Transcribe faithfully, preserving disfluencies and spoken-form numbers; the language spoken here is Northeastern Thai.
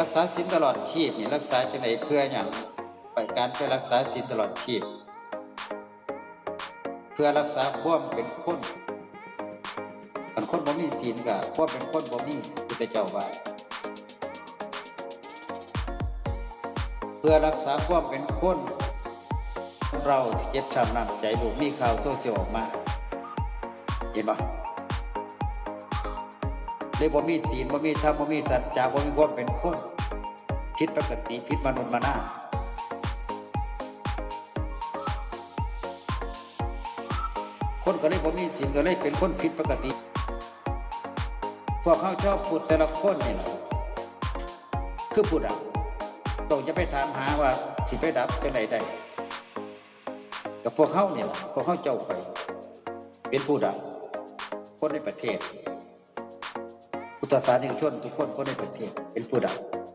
รักษาศีลตลอดชีพนี่รักษาจังได๋ เพื่อหยัง ไป การไปรักษาศีลตลอดชีพ เพื่อรักษาความเป็นคน คันคนบ่มีศีลก็ความเป็นคนบ่มี พุทธเจ้าว่า เพื่อรักษาความเป็นคน เราสิเจ็บช้ำน้ำใจ ลูกมีข่าวโซเชียลออกมา เห็นบ่ เลยบ่มีศีล บ่มีธรรม บ่มีสัจจะ บ่มีความเป็นคน ผิดปกติ ผิดมนุษย์มนา คนก็เลยบ่มีศีล ก็เลยเป็นคนผิดปกติ พวกเฮาชาวพุทธแต่ละคนนี่ล่ะ คือผู้ดับ ต้องอย่าไปถามหาว่าสิไปดับจังได๋ได้ กับพวกเฮานี่ล่ะ พวกเฮาเจ้าไป เป็นผู้ดับ คนในประเทศ พุทธศาสนิกชนทุกคน คนในประเทศ เป็นผู้ดับ